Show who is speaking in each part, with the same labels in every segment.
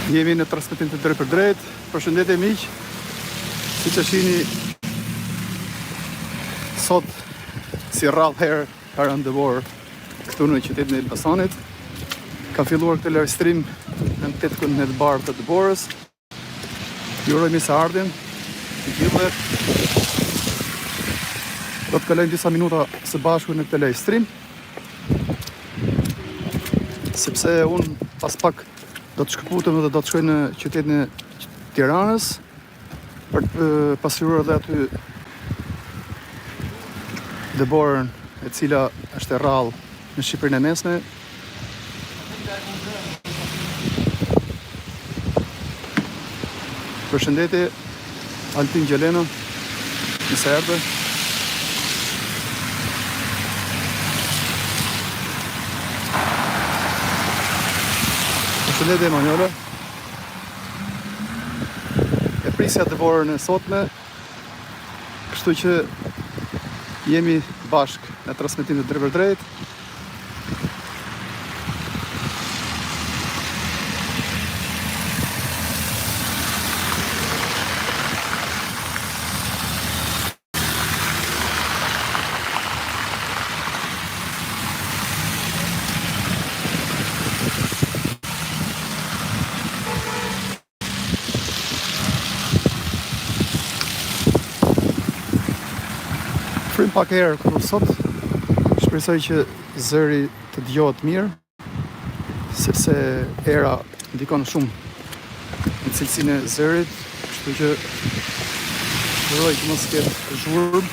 Speaker 1: Jemi në transmetim të drejtpërdrejtë. Përshëndetje miq. Siç e shihni sot si rrallë herë ka rënë dëborë këtu në qytetin e Elbasanit. Kam filluar këtë live stream në petkun e bardhë të dëborës. Ju uroj mirëseardhjen të gjithëve. Do të kalojmë disa minuta së bashku në këtë live stream. Sepse unë pas pak do të shkëputem dhe do të shkoj në qytetin e Tiranës për të pasqyruar edhe aty dëborën e cila është e rrallë në Shqipërinë e Mesme. Përshëndetje Altin Gjelena, mirë se erdhe. Përshëndetje Emanuela. E prisja dëborën e sotme, kështu që jemi bashkë në transmetim të drejtpërdrejtë. Fryn pak erë këtu sot. Shpresoj që zëri të dëgjohet mirë, sepse era ndikon shumë në cilësinë e zërit, kështu që uroj që mos ketë zhurmë.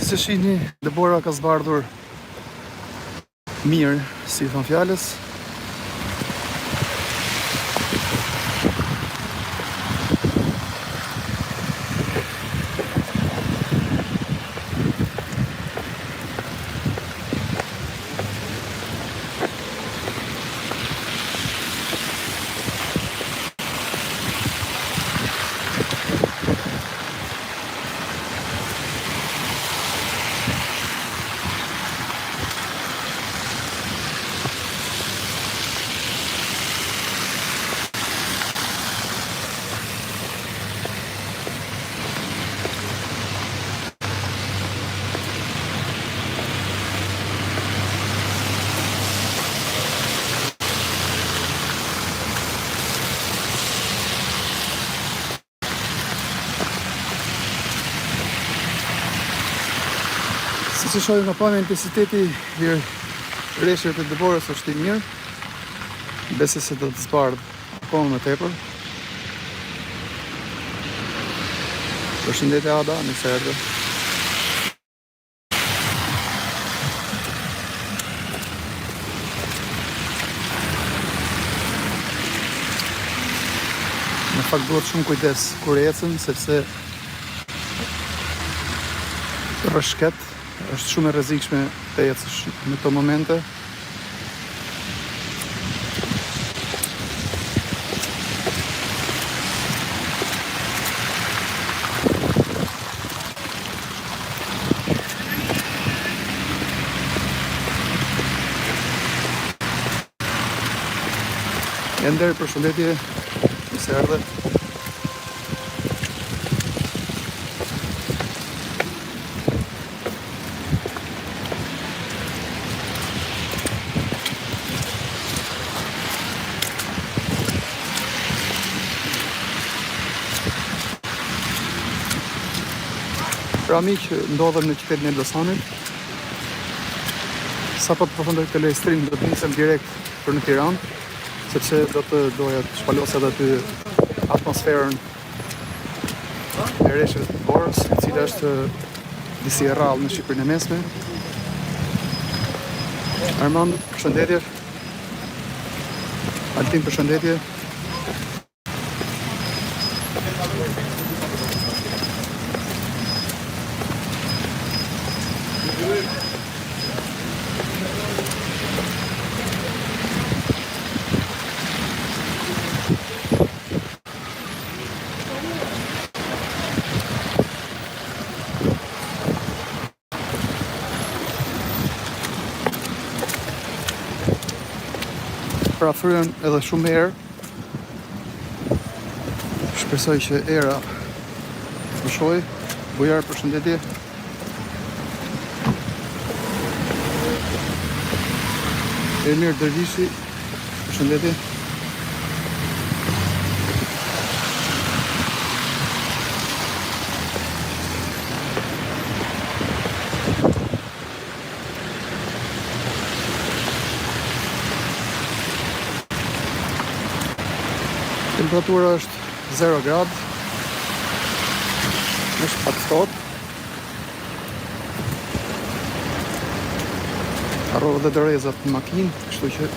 Speaker 1: Siç e shihni, dëbora ka zbardhur mirë, si i thonë fjalës. Siç e shohim nga pamja intensiteti i reshjeve të dëborës është i mirë. Besoj se do të zbardhë akoma më tepër. Përshëndetje Ada, mirë se erdhe. Në fakt duhet shumë kujdes kur ecën, sepse rrëshqet, është shumë e rrezikshme të ecësh në këto momente. Ender, përshëndetje, mirë se erdhe. Pra miq, ndodhem në qytetin e Elbasanit. Sapo të përfundoj këtë live stream do të nisem direkt për në Tiranë, sepse do të doja të shpalosja edhe aty atmosferën e reshjeve të dëborës, e cila është disi e rrallë në Shqipërinë e Mesme. Armand, përshëndetje. Altin, përshëndetje. Përafryen edhe shumë erë. Shpresoj që era të pushojë. Bujar, përshëndetje. Emir Dervishi, përshëndetje. Temperatura është 0 gradë. Është pak ftohtë. Harrova dhe dorezat në makinë, kështu që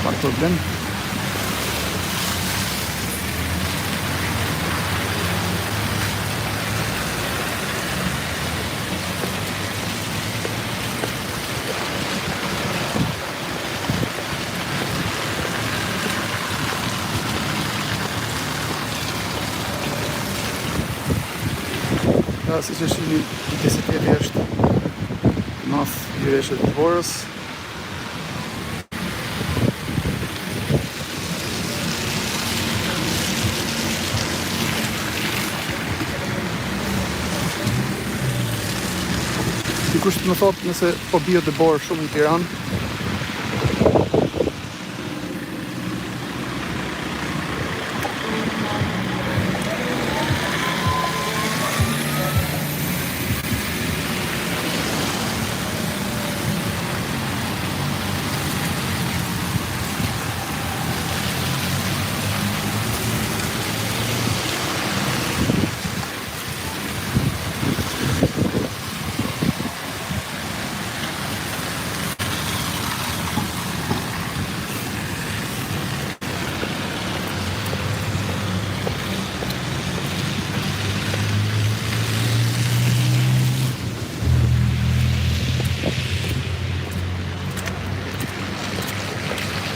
Speaker 1: pak problem. Pra, siç e shihni, intensiteti është i madh i reshjeve të dëborës. Dikush të më thotë nëse po bie dëborë shumë në Tiranë.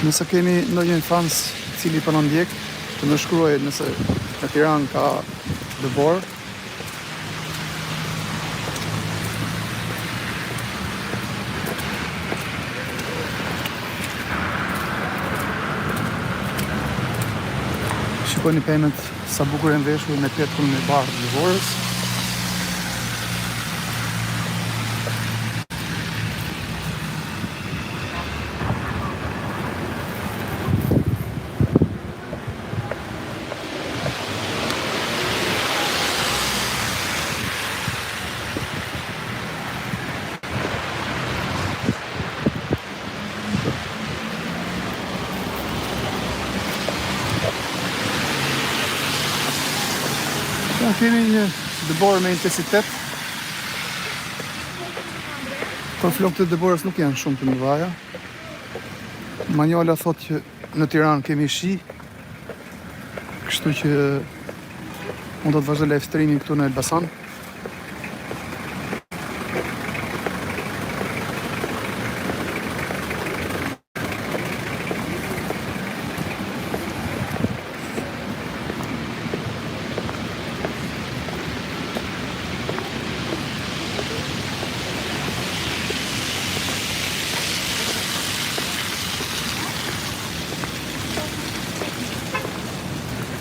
Speaker 1: Nëse kemi ndonjë fans i cili po na ndjek, të më shkruajë nëse në Tiranë ka dëborë. Shikoni pemët sa bukur janë veshur me petkun e bardhë të dëborës. Ja, kemi një dëborë me intensitet. Por flokët e dëborës nuk janë shumë të mëdha. Manjola thotë që në Tiranë kemi shi. Kështu që unë do të vazhdoj live streaming këtu në Elbasan.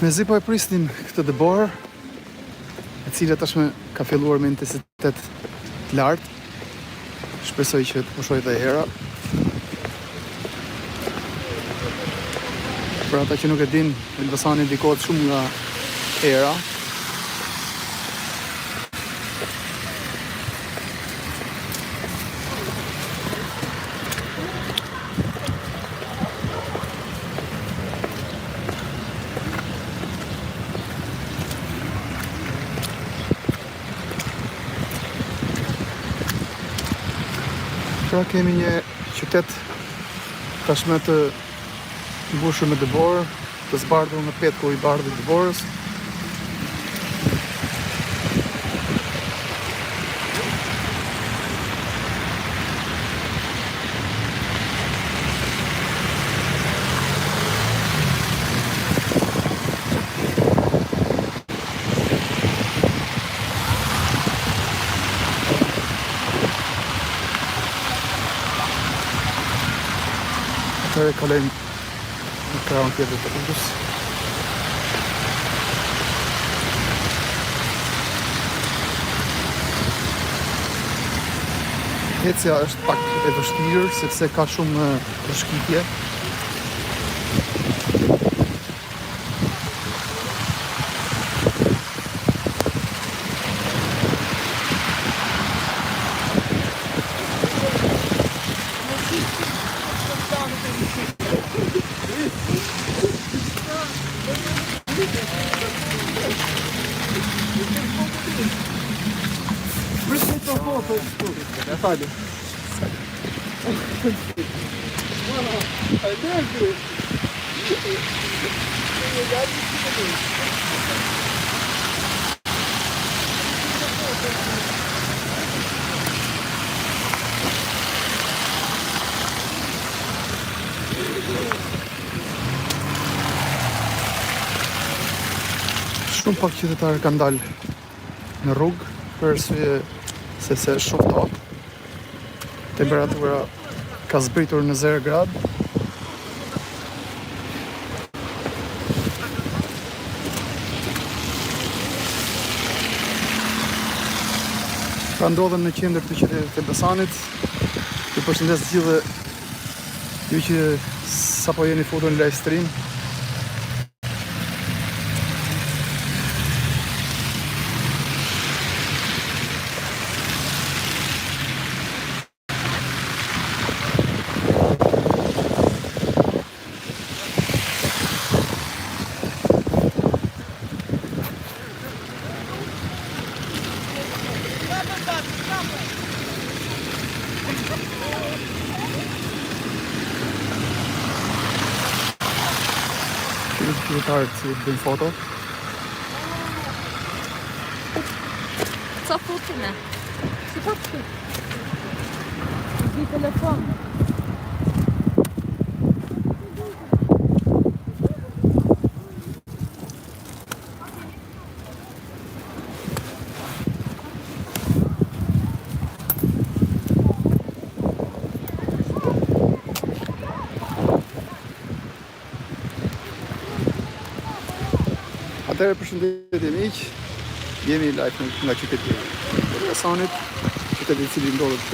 Speaker 1: Mezi po e prisnim këtë dëborë, e cila tashmë ka filluar me intensitet të lartë. Shpresoj që të pushojë dhe era. Për ata që nuk e din, Elbasani ndikohet shumë nga era. Pra kemi një qytet tashmë të mbushur me dëborë, të zbardhur nga petku i bardhë i dëborës. Atëherë kalojmë në krahun tjetër të rrugës. Ecja është pak e vështirë sepse ka shumë rrëshqitje. Shumë pak qytetarë kanë dalë në rrugë për arsye sepse është shumë ftohtë. Temperatura ka zbritur në 0 gradë. Pra ndodhem në qendër të qytetit të Elbasanit. Ju përshëndes të gjithë ju që sapo jeni futur në live stream. Qytetarët që bëjnë foto.
Speaker 2: Co futime? Si po të Di telefon.
Speaker 1: Atëherë përshëndetje miq, jemi live nga qyteti i Elbasanit, qyteti i cili ndodhet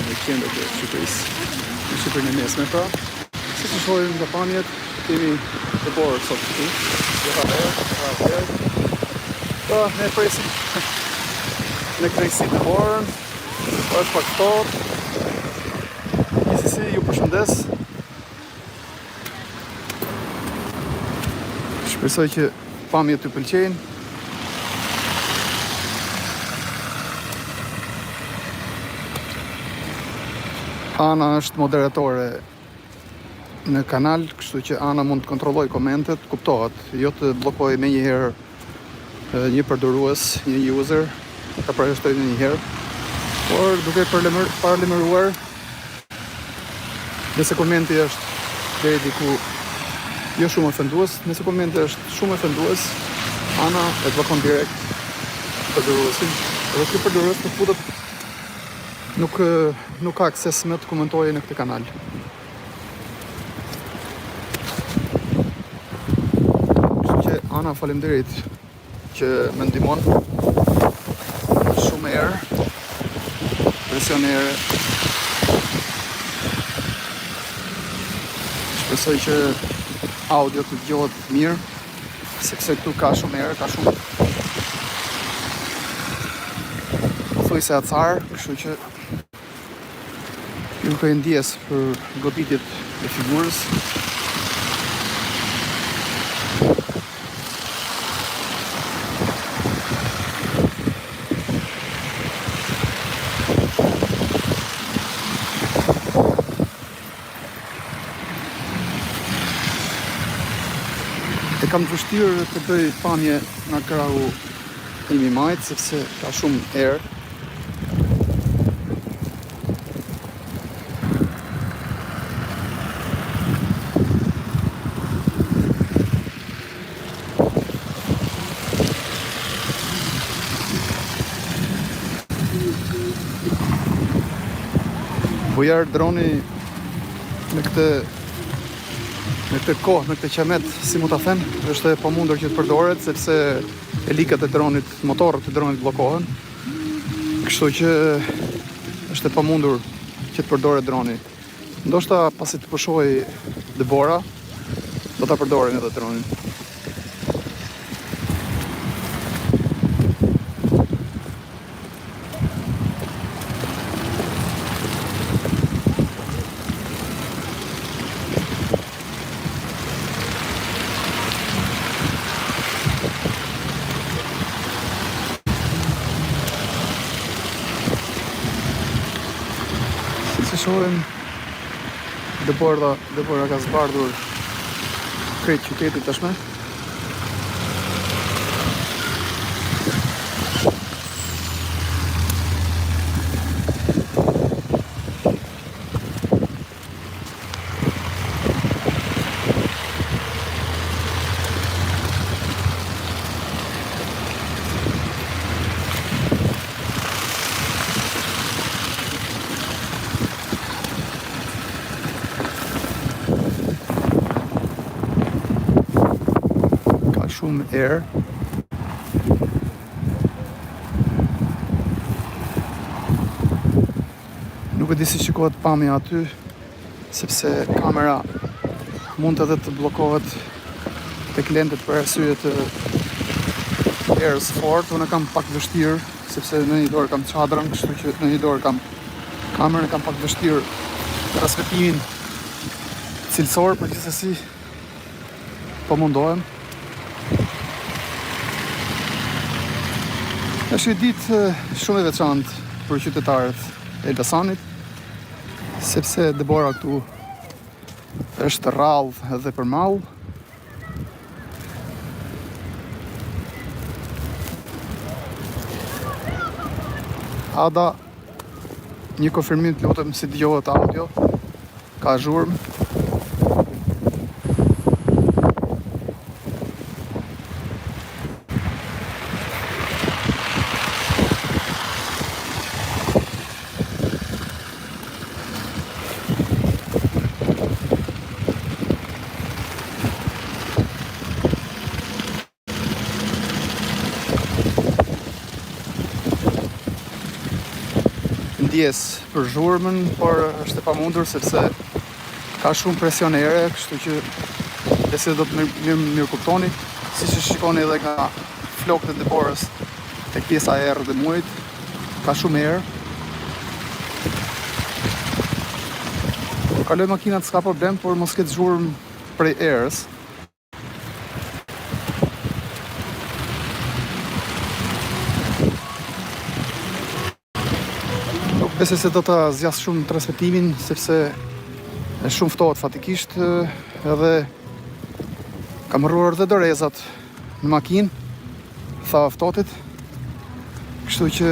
Speaker 1: në qendër të Shqipërisë, në Shqipërinë e mesme pra. Siç e shohim nga pamjet, kemi dëborë sot këtu, jo ka verë, ka verë. Po, ne presim me kënaqësi dëborën, po është pak ftohtë. Gjithsesi, ju përshëndes. Shpresoj që pamjet t'ju pëlqejnë. Ana është moderatore në kanal, kështu që Ana mund të kontrollojë komentet, kuptohet, jo të bllokojë menjëherë një përdorues, një user, ta përjashtojë menjëherë, por duke paralajmëruar nëse komenti është deri diku jo shumë ofendues, nëse komenti është shumë ofendues, Ana e bllokon direkt përdoruesin, dhe ky përdorues nuk futet nuk nuk ka akses më të komentojë në këtë kanal. Kështu që Ana faleminderit që më ndihmon shumë herë presion herë shpresoj që audio të dëgjohet mirë sepse këtu ka shumë erë, ka shumë pothuajse acar, kështu që ju kërkoj ndjesë për goditjet e figurës. E kam të vështirë të bëj pamje nga krahu im i majtë, sepse ka shumë erë. Bujar droni me këtë. Në këtë kohë, në këtë qamet, si mund ta them, është e pamundur që të përdoret sepse helikat e dronit, motorët e dronit bllokohen. Kështu që është e pamundur që të përdoret droni. Ndoshta pasi të pushojë dëbora, do ta përdorim edhe dronin. Siç e shohim, dëbora, dëbora ka zbardhur krejt qytetin tashmë. Ka shumë erë. Nuk e di si shikohet pamja aty, sepse kamera mund edhe të bllokohet tek lentet për arsye të erës fort. Unë kam pak vështirë, sepse në një dorë kam çadrën, kështu që në një dorë kam kamerën, kam pak vështirë transmetimin cilësor, por gjithsesi po mundohem. Është një ditë shumë e veçantë për qytetarët e Elbasanit, sepse dëbora këtu është rrallë dhe për mall. Ada, një konfirmim të lutem si dëgjohet audio. Ka zhurmë. Ndjesë për zhurmën, por është e pamundur sepse ka shumë presion ere, kështu që besoj do të mirë mirë mirëkuptoni, siç e shikoni edhe nga flokët e dëborës tek pjesa e errët e muajit, ka shumë erë. Kur kaloj makinat s'ka problem, por mos ketë zhurmë prej erës. Nuk besoj se do ta zgjas shumë transmetimin sepse është shumë ftohtë faktikisht edhe kam harruar dhe dorezat në makinë, tha ftohtit. Kështu që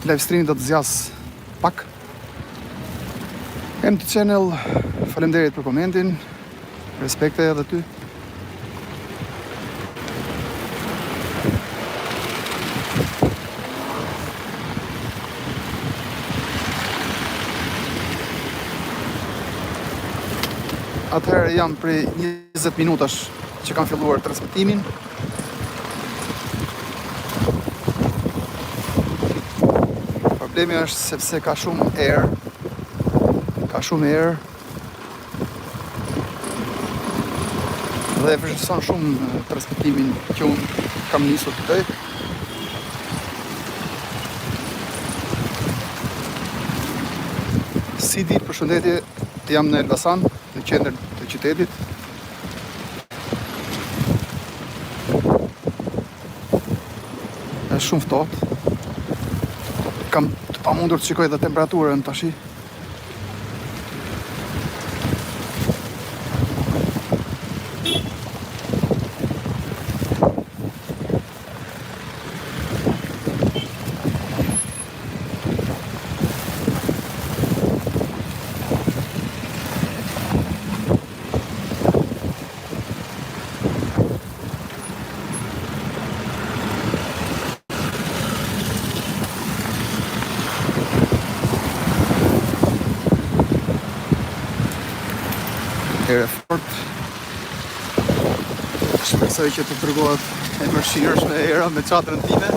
Speaker 1: Live streami do të zgjas pak. MT Channel, faleminderit për komentin. Respekte edhe ty. Atëherë jam prej 20 minutash që kam filluar transmetimin. Problemi është sepse ka shumë erë. Ka shumë erë. Dhe e vështirëson shumë transmetimin që unë kam nisur të bëj. Si ditë, përshëndetje, jam në Elbasan, në qendër të qytetit. Është shumë ftohtë. Kam të pamundur të shikoj dhe temperaturën tashi. Erë e fortë. Shpresoj që të tregohet e mëshirshme era me çadrën time.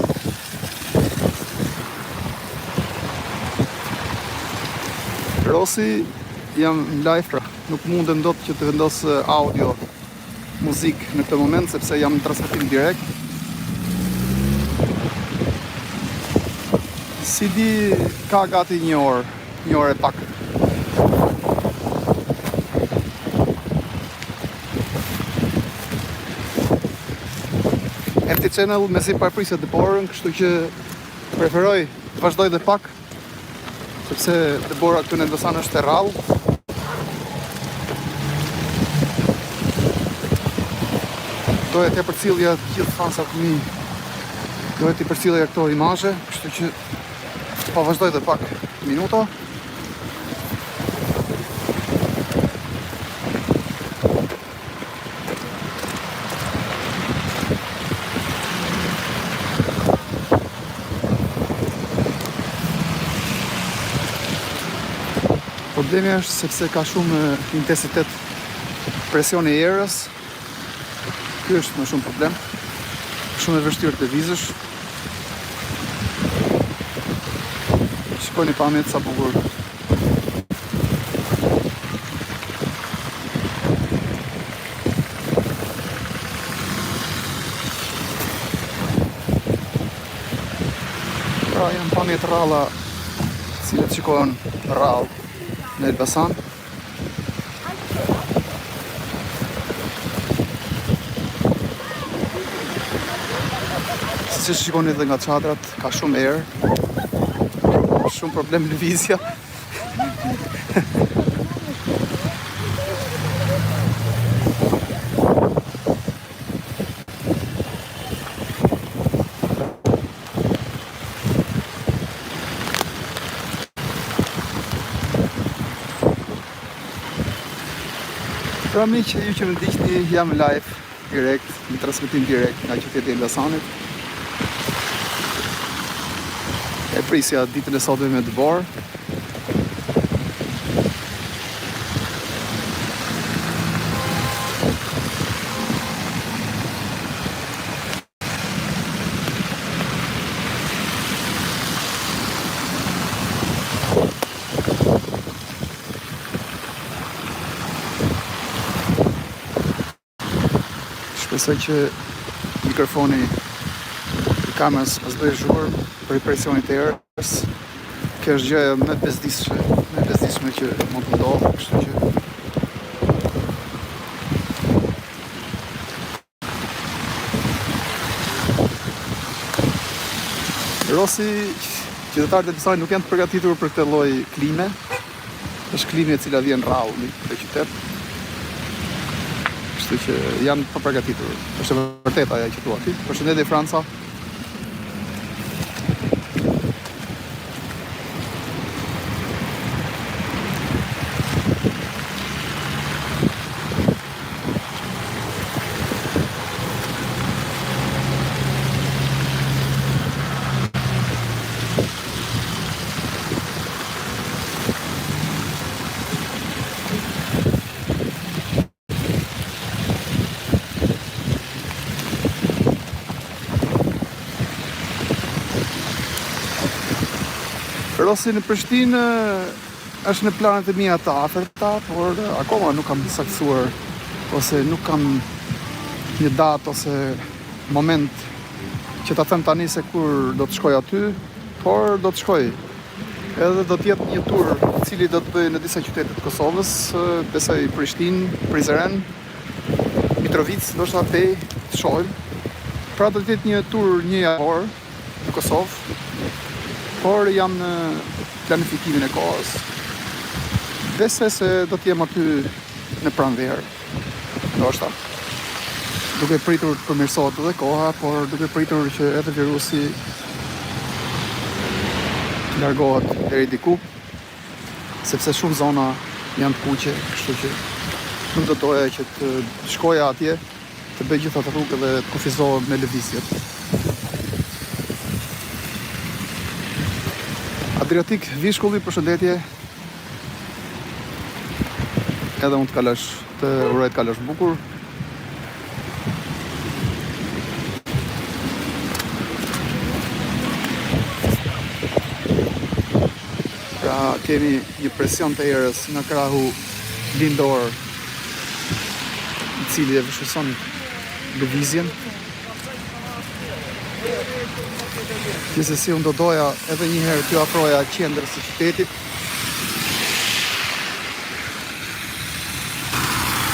Speaker 1: Rosi, jam në live pra, nuk mundem dot që të vendos audio muzikë në këtë moment sepse jam në transmetim direkt. Si di ka gati një orë, një orë e pak. FT Channel mezi po e prisja dëborën, kështu që preferoj të vazhdoj dhe pak, sepse dëbora këtu në Elbasan është e rrallë. Doja t'ia përcillja të gjithë fansat e mi, doja t'i përcillja këto imazhe, kështu që po vazhdoj dhe pak minuta. Problemi është sepse ka shumë intensitet presioni i erës. Ky është më shumë problem. Shumë e vështirë të lëvizësh. Shikoni pamjet sa bukur. Pra janë pamje të rralla, të cilat shikohen rrallë në Elbasan. Siç e shikoni edhe nga çadrat, ka shumë erë, shumë problem lëvizja. Pra miq, ju që më ndiqni, jam live direkt, në transmetim direkt nga qyteti i Elbasanit. E prisja ditën e sotme me dëborë. Shpresoj që mikrofoni i kamerës mos bëjë zhurmë prej presionit të erës. Kjo është gjëja më e bezdisshme, më e bezdisshme që mund të ndodhë, kështu që Rosi, qytetarët e Elbasanit nuk janë të përgatitur për këtë lloj klime. Është klimë e cila vjen rrallë në këtë qytet. Kështu që janë të papërgatitur. Është e vërtetë ajo që thua ti. Përshëndetje Franca. Rosi në Prishtinë është në planet e mia të afërta, por akoma nuk kam saktësuar ose nuk kam një datë ose moment që ta them tani se kur do të shkoj aty, por do të shkoj. Edhe do të jetë një tur i cili do të bëj në disa qytete të Kosovës, besoj Prishtinë, Prizren, Mitrovicë, ndoshta Pejë, të shohim. Pra do të jetë një tur një javor në Kosovë, por jam në planifikimin e kohës. Besoj se do të jem aty në pranverë, ndoshta. Duke pritur të përmirësohet edhe koha, por duke pritur që edhe virusi të largohet deri diku, sepse shumë zona janë të kuqe, kështu që nuk do doja që të shkoja atje, të bëj gjithë atë rrugë dhe të kufizohem me lëvizjet. Adriatik Vishkulli, përshëndetje. Edhe mund të kalosh. Të uroj të kalosh bukur. Pra kemi një presion të erës nga krahu lindor i cili e vështirëson lëvizjen. Gjithsesi unë do doja edhe një herë t'ju afroja qendrës së qytetit.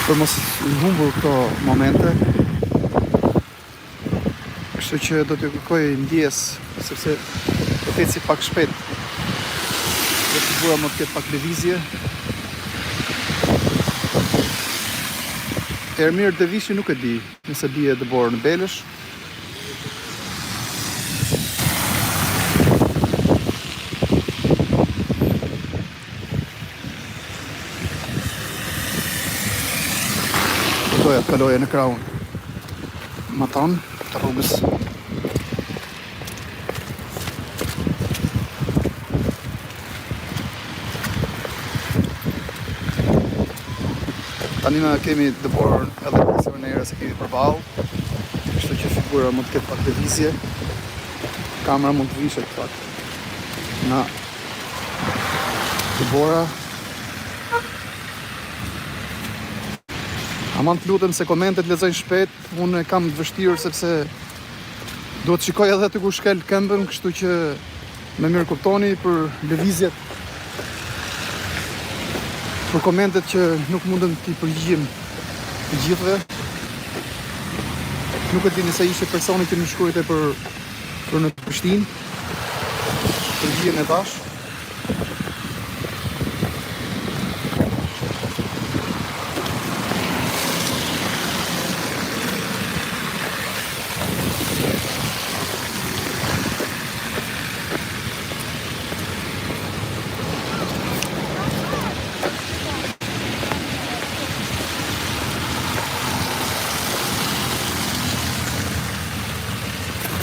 Speaker 1: Për mos i humbur këto momente. Kështu që do t'ju kërkoj ndjesë, sepse po eci pak shpejt. Dhe figura mund të ketë pak lëvizje. Ermir Devishi nuk e di nëse bie dëborë në Belsh. Do doja të kaloja në krahun matanë të rrugës. Tani ne kemi dëborën edhe presionin e erës e kemi përballë, kështu që figura mund të ketë pak lëvizje, kamera mund të vishet pak nga dëbora. Aman të lutem se komentet lexojnë shpejt, unë e kam të vështirë sepse duhet të shikoj edhe aty ku shkel këmbën, kështu që më mirëkuptoni për lëvizjet, për komentet që nuk mundem t'i përgjigjem të gjithëve. Nuk e di nëse ishte personi që më shkruajte për për në Prishtinë. Përgjigjen e dhashë.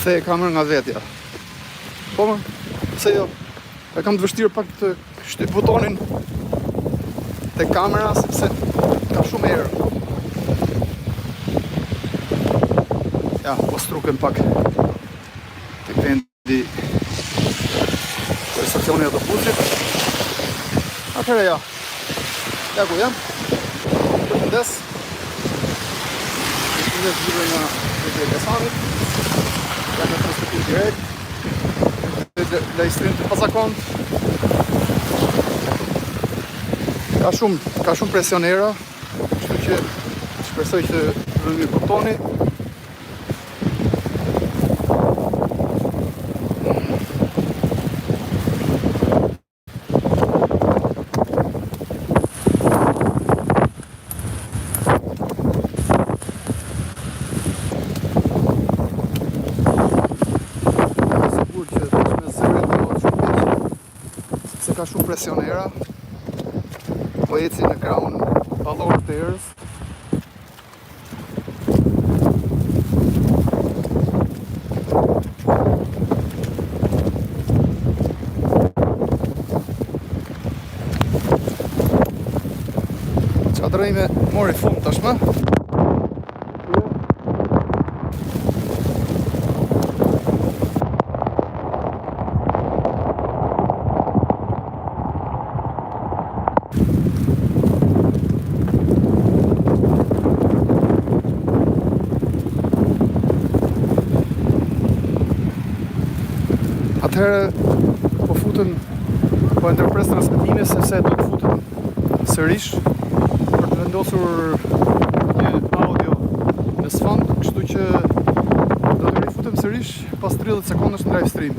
Speaker 1: Ktheje kamerën nga vetja. Po më, pse jo? E kam të vështirë pak të shtyp butonin te kamera sepse ka shumë erë. Ja, po strukem pak tek vendi te stacioni i autobusit. Atëherë ja. Ja ku jam. Përshëndes. Përshëndes gjithëve nga drejti e Elbasanit. Jam në transmetim direkt. Live stream të pazakontë. Ka shumë, ka shumë presion era, kështu që shpresoj që më mirëkuptoni. Sigur që me zërin të shumë keq, sepse ka shumë presion era. Po eci në krahun ballor të erës. Çadra ime mori fund tashmë. Atëherë po futem po e ndërpres transmetimin sepse do të futem sërish për të vendosur një audio në sfond, kështu që do të rifutem sërish pas 30 sekondash në live stream.